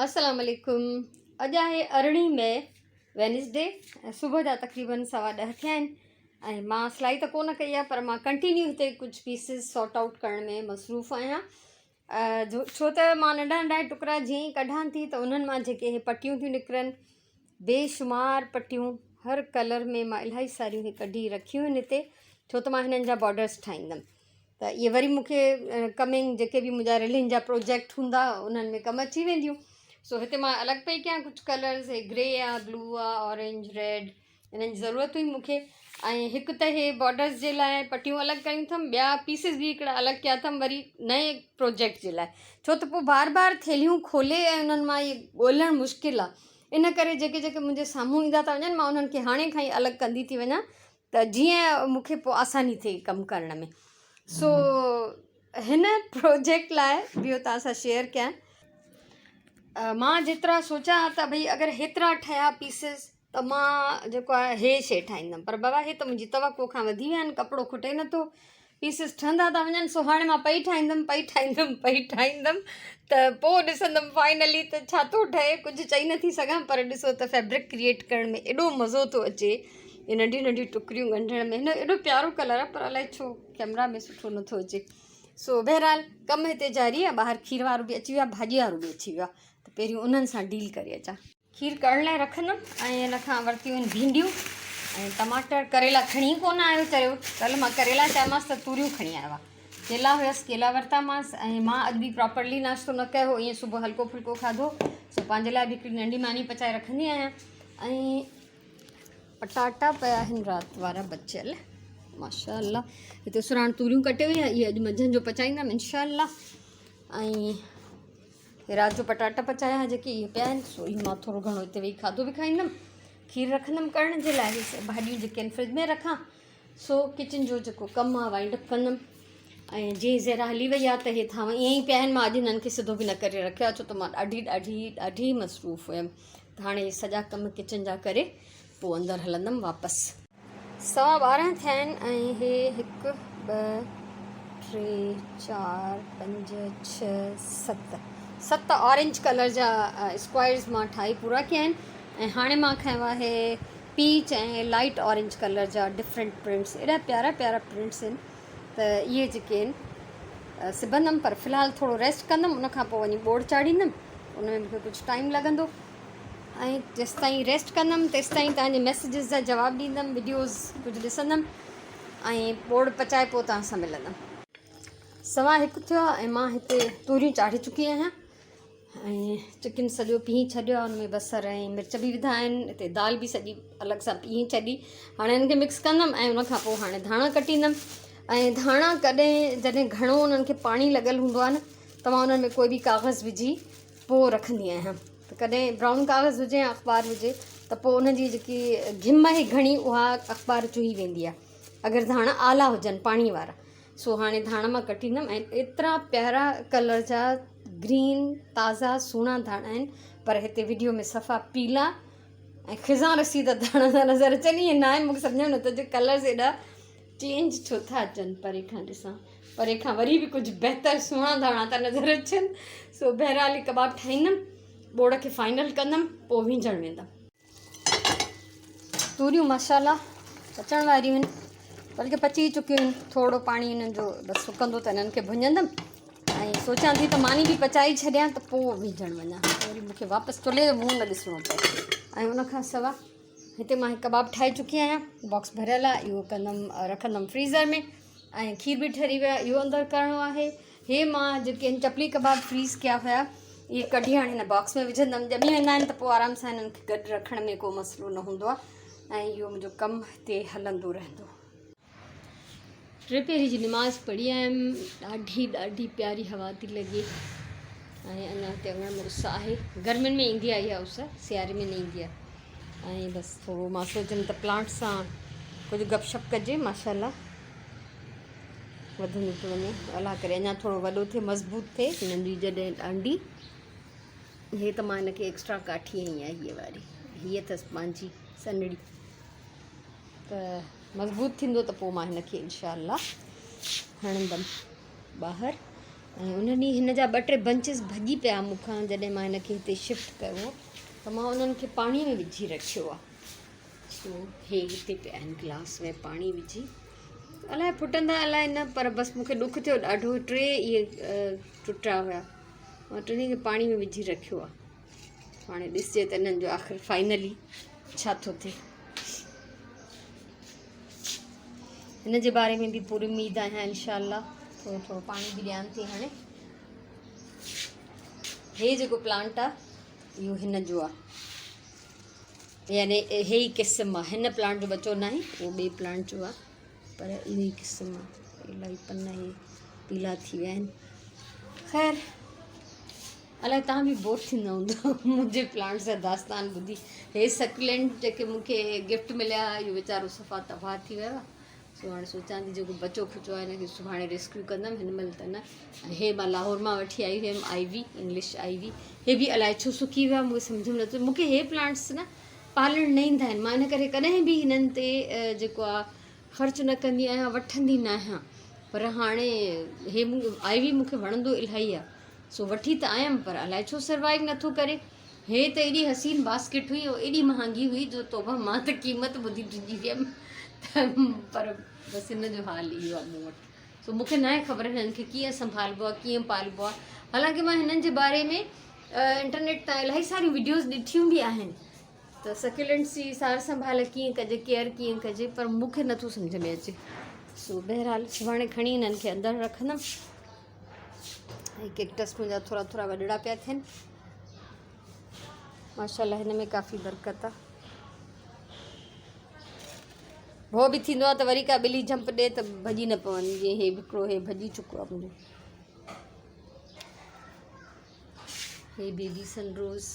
السلام عليڪم اڄ آهي ارڙهين مئي وينسڊي ۽ صبح جا تقريبن سوا ڏهه ٿيا آهن ۽ مان سلائي ته ڪونه ڪئي آهي پر مان ڪنٽينيو هتي ڪجهه پيسز سارٽ آئوٽ ڪرڻ ۾ مصروف آهيان ڇو ته مان ننڍا ننڍا ٽڪرا جيئن ئي ڪڍان ٿي ته انهن مان جيڪي هي پٽيون ٿيون نڪرن بيشمار پٽيون هر ڪلر ۾ مان الاهي ساريون هي ڪڍي رکيون آهن هتي ڇو ته مان هنن جا بارڊرس ٺاهيندم ته اهي وري مون کي ڪمنگ جيڪي به منهنجا رلين جا پروجيڪٽ هوندا انهن ۾ ڪم اچي وينديون سو هتي مان الڳ پئي ڪيان ڪجهه ڪلرز هي گري آ بلو آ اورينج ريڊ انهن جي ضرورت هئي مون کي ۽ هڪ ته هي بارڊرز جي لاء پٽيون الڳ ڪيون اٿم ٻيا پيسز به هڪڙا الڳ ڪيا اٿم وري نئين پروجيڪٽ جي لاء ڇو ته پوء بار بار ٿيلهيون کولي ۽ انهن مان اهي ڳولڻ مشڪل آ ان ڪري جيڪي جيڪي منهنجي سامهون ايندا ٿا وڃن مان انهن کي هاڻي کان ئي الڳ ڪندي ٿي وڃان ته جيئن مون کي پوء آساني ٿئي ڪم ڪرڻ ۾ سو هن پروجيڪٽ لاء اهو توهان سان شيئر ڪيان مان جيترا سوچان ها ته ڀئي اگر هيترا ٺهيا پيسز ته مان جيڪو آهي هي شي ٺاهيندم پر بابا هي ته منهنجي توقع کان وڌي ويا آهن ڪپڙو کٽي نٿو پيسز ٺهندا ٿا وڃن سو هاڻي مان پئي ٺاهيندم پئي ٺاهيندم پئي ٺاهيندم ته پوء ڏسندم فائنلي ته ڇا ٿو ٺهي ڪجهه چئي نٿي سگهان پر ڏسو ته فيبرڪ ڪريئيٽ ڪرڻ ۾ ايڏو مزو ٿو اچي اهي ننڍيون ننڍيون ٽڪريون ڳنڍڻ ۾ هن ايڏو پيارو ڪلر آهي پر الائي ڇو ڪيمرا ۾ سٺو نٿو اچي سو بهرحال ڪم هتي جاري آهي ٻاهر کير وارو به اچي ويو آهي ڀاڄي وارو به اچي ويو آهي ته پهريون انهن سان ڊيل ڪري اچان کير ڪرڻ لاء رکندم ۽ ان کان ورتيون آهن ڀينڊيون ۽ ٽماٽر ڪريلا کڻي ڪونه آيو چيو ڪلهه مان ڪريلا چيامانس ته توريون کڻي آيو آهي ڪيلا هيس ڪيلا ورتامانس ۽ مان اڄ به پراپرلي ناشتو نه ڪيو هو ائين صبح هلڪو ڦلڪو کاڌو سو پنهنجي لاء به هڪڙي ننڍي ماني پچائي رکندي آهيان ۽ پٽاٽا پيا آهن رات وارا بچيل ماشاء الله هتي سراڻ توريون ڪٽي وئي آهي اهي اڄ منجهند جو پچائيندم انشاء الله ۽ رات جو پٽاٽا پچايا ها جيڪي اهي پيا آهن سو اهي مان ٿورو گهڻو هتي ويهي کاڌو به کائيندم کير رکندم ڪرڻ جي لاء ڀاڄيون جيڪي آهن فرج ۾ رکان سو ڪچن جو جيڪو ڪم آهي وائنڊ اپ ڪندم ۽ جيئن زيرا هلي وئي آهي ته هي ٿانو ائين ئي پيا آهن مان اڄ هنن کي سڌو به نه ڪري رکيو آهي ڇو ته مان ڏاڍي ڏاڍي ڏاڍي مصروف هيم ته هاڻي سڄا ڪم ڪچن جا ڪري پوء اندر هلندم واپس. سوا ٻارنهن ٿيا آهن ۽ هي هڪ، ٻه، ٽي، چار، پنج، ڇهه، ست، ست اورينج ڪلر جا اسڪوائرز مان ٺاهي پورا ڪيا آهن ۽ هاڻي مان کنيو آهي پيچ ۽ لائيٽ اورينج ڪلر جا ڊفرنٽ پرنٽس ايڏا پيارا پيارا پرنٽس آهن ته اهي جيڪي آهن سبندم پر في الحال ٿورو ريسٽ ڪندم ان کان پوء وڃي ٻوڙ چاڙهيندم ان ۾ مونکي ڪجهه ٽائيم لڳندو ۽ جيستائين ريسٽ ڪندم تيستائين توهان جي ميسيجز جا جواب ڏيندم وڊيوز ڪجهه ڏسندم ۽ ٻوڙ پچائي پوء توهان سان ملندم. سوا هڪ ٿيو آهي ۽ مان هتي توريون چاڙهي چڪي آهيان ۽ چڪن سڄو پيهي ڇڏيو آهي ان ۾ بصر ۽ مرچ به وڌا آهن هتي دال به سڄي الڳ سان پيهي ڇڏي هاڻي ان کي مڪس ڪندم ۽ ان کان پوء هاڻي ڌاڻا ڪٽيندم ۽ ڌاڻا ڪڏهن جڏهن گهڻو انهن کي پاڻي لڳل هوندو آهي نه ته مان انهن ۾ ڪوئي به ڪاغذ وجهي پوء رکندي آهيان ته ڪڏهن برائون ڪاغذ هجي يا اخبار هجي ته پوء ان جي جيڪي گهم آهي گهڻي اها اخبار چهي ويندي آهي اگر ڌاڻا آلا هجن پاڻي وارا سو هاڻي ڌاڻا مان ڪٽيندم ۽ ايترا پيارا ڪلر جا گرين تازا سهڻا ڌاڻا آهن پر هتي وڊيو ۾ صفا پيلا ۽ خزان رسيده ڌاڻا ٿا نظر اچن ائين نه آهي مونکي سمجهه ۾ نٿو اچي ڪلرز ايڏا چينج ڇو ٿا اچن پري کان ڏسان پري کان وري به ڪجهه بهتر سهڻا ڌاڻا ٿا نظر اچن سو بهرحال هي ڪباب ٺاهيندم ٻوڙ کي فائنل ڪندم پوء وينجهڻ ويندم. توريون ماشاءالله پچڻ واريون آهن بلڪه پچي چڪيون آهن ٿورو پاڻي انهن جو بس سڪندو ته انهن کي ڀڃندم ۽ سوچان ٿي ته ماني به پچائي ڇڏيان ته پوء وينجهڻ وڃان وري مونکي واپس چلهي جو منهن نه ڏسڻو پئي ۽ ان کان سوا هتي مان هڪ ڪباب ٺاهي چڪي آهيان باڪس ڀريل آهي اهو ڪندم رکندم فريزر ۾ ۽ کير به ٺري ويو آهي اهو اندر ڪرڻو آهي هي مان جيڪي آهن چپلي ڪباب فريز ڪيا هيا اهي ڪڍي هاڻي هن باڪس ۾ وجهندم ڄمي ويندا آهن ته پوء آرام سان هنن کي گڏ رکڻ ۾ ڪو مسئلو نه هوندو آهي ۽ اهو منهنجو ڪم هتي هلندو رهندو. ٽي پهري جي نماز پڙهي آيم ڏاڍي ڏاڍي پياري هوا ٿي لڳي ۽ اڃا هتي اڱڻ ۾ اس آهي گرمين ۾ ايندي آهي اها اس سياري ۾ نه ايندي آهي ۽ بس ٿورو مان سوچيم ته پلانٽ سان ڪجهه گپ شپ ڪجي ماشاء الله وڌندو ٿو وڃي الله ڪري اڃا ٿورو وڏو ٿئي مضبوط ٿئي هنن جي جڏهن ڏانڊي هي ته مان هن کي ايڪسٽرا ڪاٺي هنئي آهي هيء واري هيء اٿس پنهنجي سنهڙي ته مضبوط ٿيندو ته پوء مان هن کي انشاء الله هڻندم ٻاهر. ۽ ان ڏينهن هن جا ٻه ٽي بنچز ڀڄي پيا مون کان جڏهن مان هن کي هتي شفٽ ڪيو هو ته مان انهن کي پاڻي ۾ وجهي رکيو آهي سو هي هتي پيا آهن گلاس ۾ پاڻي وجهي الائي ڦٽندا الائي نه پر بس مون کي ڏک ٿيو ڏاڍو ٽي اهي ٽٽا هيا مان ٽنهي کي پاڻي ۾ وجهي رکيو آهي هاڻي ڏسجي ته انهن جو آخر فائنلي ڇا ٿو ٿئي. هن جي باري ۾ به پوري اميد آهيان انشاء الله. ٿورو ٿورو پاڻي به ڏيان ٿي هاڻي. هي جيڪو پلانٽ آ اهو هن جو آ يعني هي ئي قسم آ هن پلانٽ جو ٻچو ناهي اهو ٻئي پلانٽ جو آ پر اهو ئي قسم آ الاهي پن هي پيلا ٿي ويا آهن خير الائي توهان به بور ٿيندا هوندو منهنجي پلانٽس جا داستان ٻڌي. هي سڪلينٽ جيڪي مون کي گفٽ مليا اهو ويچارو صفا تباهه ٿي ويو آهي سو هاڻي سوچان ٿي جيڪو بچو کچو آهي هن کي سڀاڻي ريسڪيو ڪندم هن مهل ته نه ۽ هي مان لاهور مان وٺي آئي هيم آئي وي انگلش آئي وي هي به الائي ڇو سڪي ويو آهي مون کي سمجهه ۾ نٿو مون کي هي پلانٽس نه پالڻ نه ايندا آهن مان ان ڪري ڪڏهن به هنن تي جيڪو آهي خرچ نه ڪندي آهيان وٺندي نه آهيان پر هاڻي هي آئي وي مون کي وڻندو الاهي آهي سو وٺي ته آيم پر الائي ڇو سروائيو نٿو ڪري. هي ته ايڏي حسين باسڪيٽ هئي ۽ ايڏي مهانگي هئي جو توبه مان ته قيمت ٻڌي ڊڄي ويم ته پر بس هن جو حال اهو آهي مون وٽ. سو مون کي ناهي خبر هنن کي ڪيئن سنڀالبو آهي ڪيئن پالبو آهي. حالانڪه مان هنن جي باري ۾ انٽرنيٽ تان الاهي ساريون وڊيوز ڏٺيون به آهن ته سڪيولنٽس جي سار سنڀال ڪيئن ڪجي ڪيئر ڪيئن ڪجي پر مون کي نٿو سمجهه ۾ اچي. سو بهرحال سڀاڻي کڻي هنن کي اندر رکندم. ۽ ڪيڪٽس منهنجا ٿورا ٿورا وڏڙا پيا ٿين ماشاءالله هن ۾ ڪافي برڪت آ ڀو به ٿيندو آ ته وري ڪا ٻلي جمپ ڏي ته ڀڄي نه پون جيئن هي هڪڙو هي ڀڄي چڪو آ منهنجو هي بيبي سن روز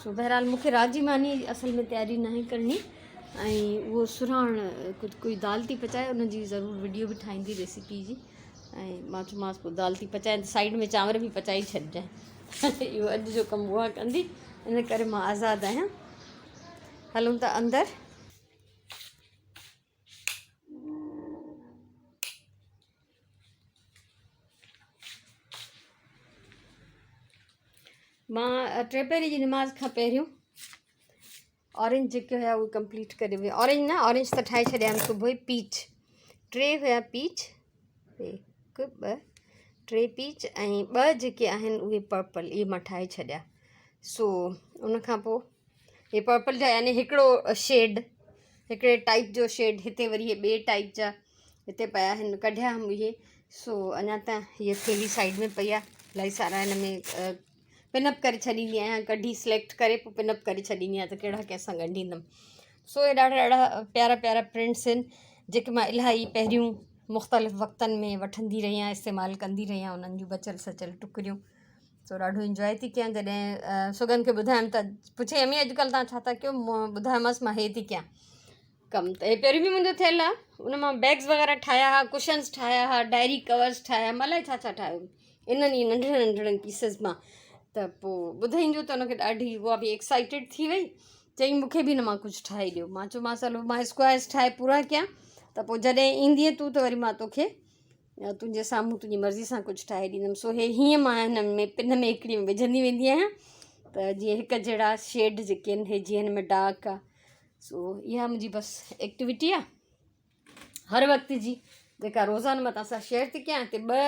سو بهرحال مون کي رات جي ماني اصل ۾ تياري ناهي ڪرڻي ۽ اهو سرهاڻ ڪجهه ڪوئي دال ٿي پچائي ان جي ضرور وڊيو به ٺاهيندي ريسيپي جي ۽ مان چيومانس پوء دال ٿي پچائي ته سائيڊ ۾ چانور به پچائي ڇڏجانء اهو اڄ جو ڪم اها ڪندي ان ڪري مان آزاد آهيان هلون ٿا اندر مان ٽي پهري جي نماز کان پهريون اورينج جيڪي هيا اهي ڪمپليٽ ڪري ويا اورينج نه اورينج ته ٺاهي ڇڏيا هيم صبح ئي پيچ ٽي هيا پيچ هڪ ٻه ٽي پيچ ۽ ٻه جيڪي آهن اهي پرپل اهي مان ٺاهي ڇڏيا سو ان کان پوء هي پرپل جا يعني هڪڙو شيڊ هڪڙي ٽائپ جو شيڊ هتي وري هي ٻئي ٽائپ جا هتي پيا آهن ڪڍيا هئم اهي سو اڃا ته هيء ٿيلهي سائيڊ ۾ پئي آهي الاهي سارا هن ۾ پن اپ ڪري ڇڏيندي آهيان ڪڍي سليڪٽ ڪري پوء پن اپ ڪري ڇڏيندي آهيان ته ڪهڙا ڪنهن سان ڳنڍيندم سو هي ڏاڍا ڏاڍا پيارا پيارا پرنٽس آهن جيڪي مان الاهي پهريون مختلف وقتن ۾ وٺندي رهي آهيان استعمال ڪندي رهي آهيان انهن جون بچيل سچيل ٽڪريون سو ڏاڍو انجواء ٿي ڪيان جڏهن سگن کي ٻڌايم ته پڇي امي اڄڪلهه تان ڇا ٿا ڪيو ٻڌايومانس مان هي ٿي ڪيان ڪم ته هي پهريون به منهنجو ٿيل آهي ان مان بيگز وغيره ٺاهيا ها ڪشنز ٺاهيا ها ڊائري ڪورز ٺاهيا مان الائي ڇا ڇا ٺاهيو انهن ئي ننڍڙن ننڍڙن پيسز مان ته پوء ٻڌائيندو ته ان کي ڏاڍي اها به ايڪسائيٽيڊ ٿي وئي چئي مون کي به هن مان ڪجهه ٺاهي ڏيو مان چيومانس هلو مان اسڪوائرس ٺاهي پورا ڪيان ته پوء جڏهن ايندينء تون ته وري مان توکي تنهنجي سامهون تنهنجي مرضي سان ڪجهه ٺاهي ڏيندم سو هي هيئن مان هن ۾ پن ۾ هڪڙي ۾ وجهندي ويندي آهيان ته جيئن هڪ جهڙا شيڊ جيڪي آهن هي جيئن هن ۾ ڊارڪ آهي سو اها منهنجي بس ايڪٽيوٽي آهي هر وقت جي جيڪا روزانو مان توهان سان شيئر ٿي ڪيان هتي ٻه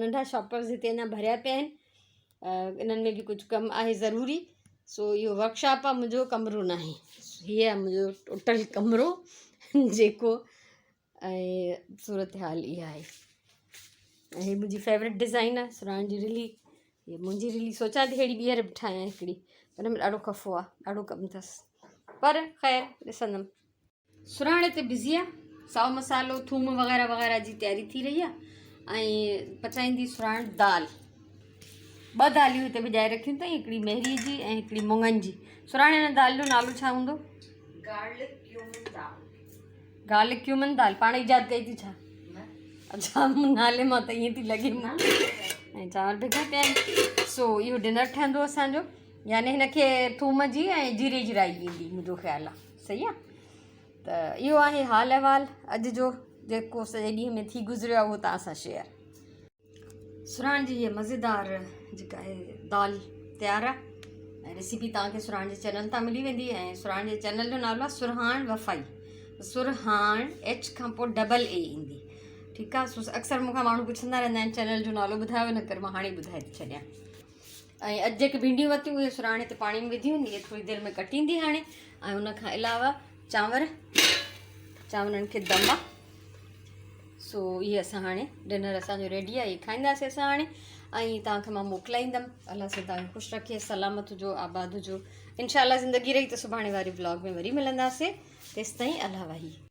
ننڍا شاپرز هتي اڃا ڀريا پيا آهن انهن ۾ به ڪجهه ڪم آهي ضروري سو اهو ورڪشاپ آهي منهنجو ڪمرو ناهي هي آهي منهنجو ٽوٽل ڪمرو جيڪو ۽ صورتحال اها آهي ۽ هي منهنجي فيورٽ ڊزائن آهي سراڻ جي رلي هي منهنجي رلي سوچان ٿي ههڙي ٻيهر به ٺاهيان هڪڙي پر هن ۾ ڏاڍو خفو آهي ڏاڍو ڪم اٿس پر خير ڏسندم سراڻ هتي بزي آهي سائو مسالو ٿوم وغيره وغيره جي تياري ٿي رهي آهي ۽ پچائيندي سراڻ دال ٻه داليون هتي ڀڄائي رکيون اٿئي هڪڙي مهري جي ۽ هڪڙي مڱن جي سراڻ هن دال جو نالو ڇا هوندو گارلڪ ڪيومن دال گارلڪ ڪيومن دال پاڻ ايجاد ڪئي ٿي ڇا؟ اڇا نالي مان ته ائين ٿي لڳي مون ۽ چانور ڀڳا پيا آهن سو اهو ڊنر ٺهندو اسانجو يعني هن کي ٿوم جي ۽ جيري جي رائي ايندي منهنجو خيال آهي صحيح آهي ته اهو آهي حال احوال اڄ جو جيڪو سڄي ڏينهن ۾ ٿي گذريو آهي اهو توهان سان شيئر. سرهاڻ جي هيء مزيدار جيڪا آهي دال تيار آهي ۽ ريسيپي توهان کي سرهاڻ جي چينل تان ملي ويندي ۽ سرهاڻ جي چينل جو نالو آهي سرهاڻ وفائي سرهاڻ ايڇ کان پوء ڊبل اي ايندي ٺيڪ آهي سو اڪثر مون کان ماڻهو پڇندا رهندا آهن چينل جو نالو ٻڌايو ان ڪري مان هاڻي ٻڌائي ٿي ڇڏيان ۽ اڄ جيڪي ڀينڊيون ورتيون اهي سرهاڻي تي پاڻي ۾ وڌيون اهي ٿوري دير ۾ ڪٽيندي هاڻي ۽ ان کان علاوه چانور چانورن کي دم آ سو اهي اسان هاڻي ڊنر اسانجو ريڊي آهي اهي کائينداسي اسان هاڻي ۽ توهان کي مان موڪلائيندم الله سائين توهان کي خوش رکي سلامت هجو آباد هجو انشاء الله زندگي رهي ته سڀاڻي واري بلاگ ۾ وري ملنداسي تيستائين الله واهي.